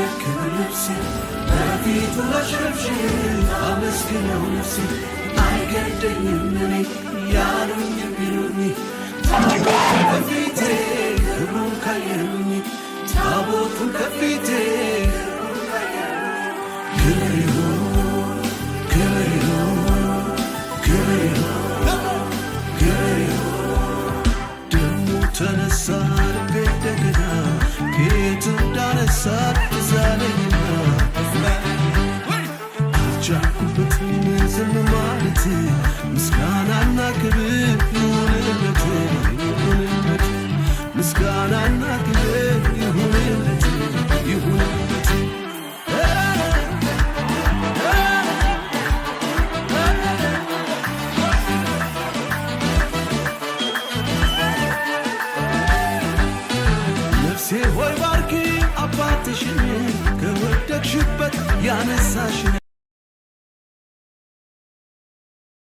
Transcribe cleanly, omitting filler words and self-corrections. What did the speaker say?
የክብር ልብስ፣ በፊቱ ላሸብሽብ አመስግነው ነፍሴ። አይገደኝም እኔ ያሉኝ ቢሉኝ፣ ታቦቱን ከፊቴ ክብሩን ካየሁኝ፣ ታቦቱን ከፊቴ። ክብር ይሁን፣ ክብር ይሁን፣ ክብር ይሁን፣ ክብር ይሁን። ደሞ ተነሳ ልቤ እንደገና፣ ከየት እንዳነሳ ትዝ አለኝና አልቻልኩበትም ዝም ማለት። ምስጋናና ክብር ይሁንለት፣ ይሁንለት። ምስጋናና ክብር ይሁንለት፣ ይሁንለት። ነፍሴ ሆይ ባርኪ አባትሽን፣ ከወደቅሽበት ያነሳሽን።